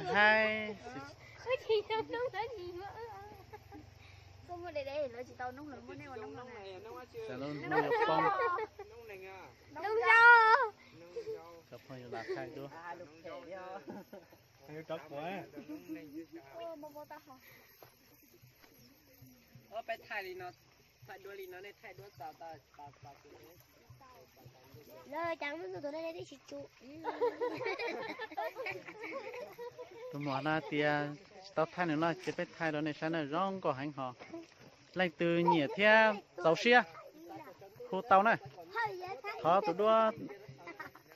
Hais, hnub no tsis tau noob lawm, muaj nej ua noob no. Tsam no noob yuav poob. Noob zoo. Cov phooj ywg lam thaij duab. Peb thaij li no, thaij duab li no, nej thaij duab txog txog txog. Tus muam no tias tsis tau thaij nws no ces peb thaij rau nej saib na, zoo nkauj heev hos. Leej twg nyiam thiab txaus siab hu tau na. Thov tus duab,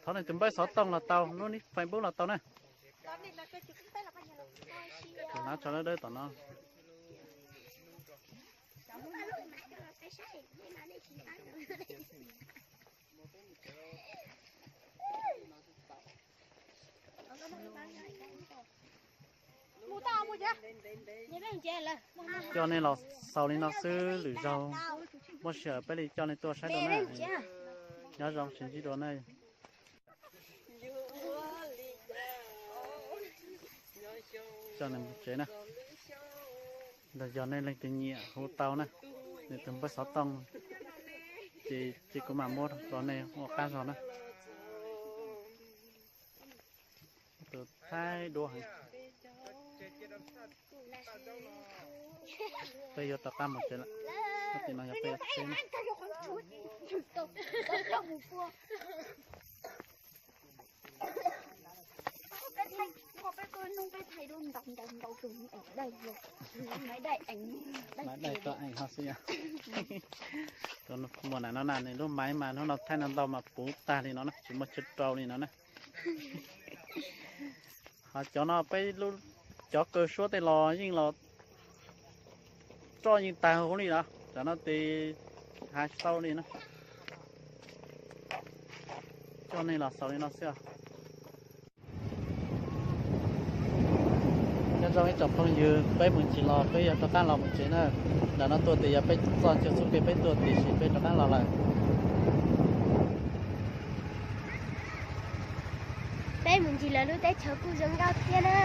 thov nws tus npawb xov tooj los tau, lub nick Facebook los tau na. Tus hnav tsho dawb dawb tom no. Coj nej los xaus li no xwb, lwm zaug muaj sij hawm peb li coj nej tuaj saib dua na. Nyob zoo sib ntsib dua na. Coj nws mus tsev na. Los yog nej leej twg nyiam hu tau na, nws tus npawb xov tooj, ces kuv mam muab rau nej ua qab zog na. Tus thaij duab heev. Peb yuav rov qab mus tsev lawm. Tim no yog peb yuav tsheb na. Maiv daim tau eev ho xwb yom. Muam na no na, nws lub maiv mas hnub no thaij no ntau mas puv tag li no na, tsis muaj tsawg rau li no na. Ho cov no peb lub, cov kaw suab tej los yeej los roj yeej tag huv li no, cov no tes hav tsis tau li na. Coj nej los xaus li no xwb os. Nyob zoo ib tsoom phooj ywg, peb mus ntsis los peb yuav rov qab los mus tsev na. Ntawm no tuaj tes yog peb txoj chaw xub peb tuaj, tiam sis peb rov qab los lawm. Peb mus ntsis lawv lub teb chaws kuj zoo nkauj thiab na.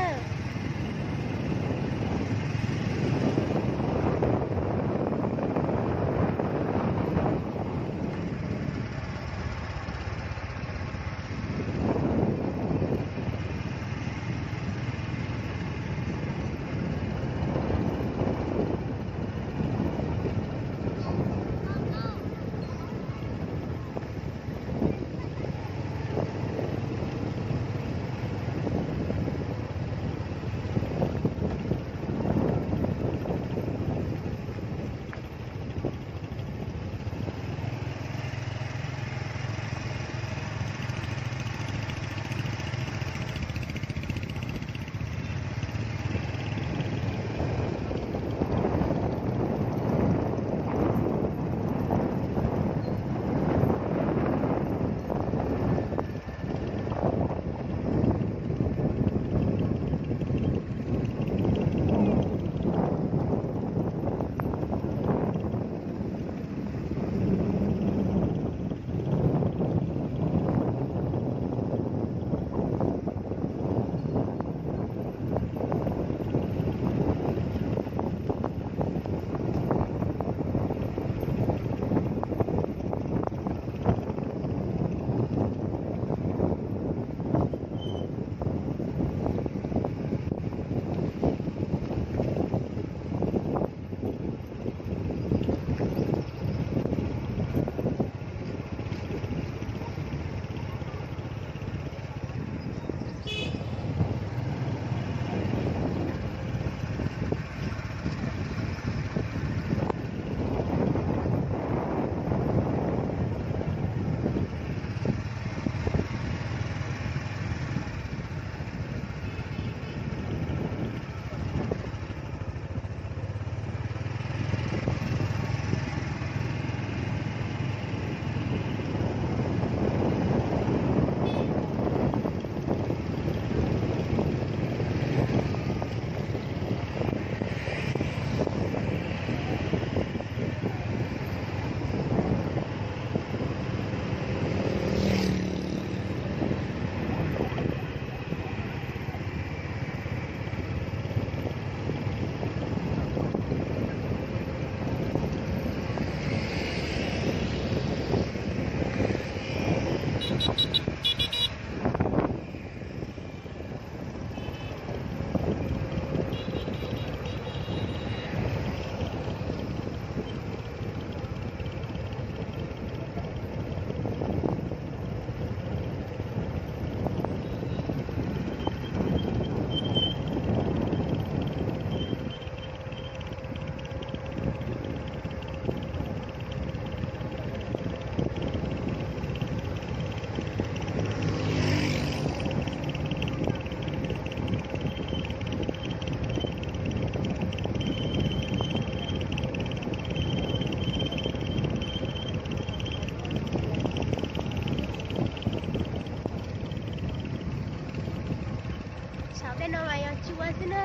Thaum tej no mas yog tsis ua xwb na.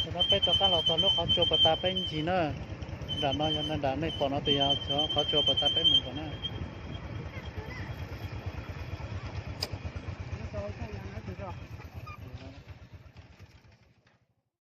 Tam no peb rov qab los txog lub qhov tsua puas tas peb ncig na. Nram no yog nram nej pom no tias yog qhov tsua puas tas peb mus ntawm na.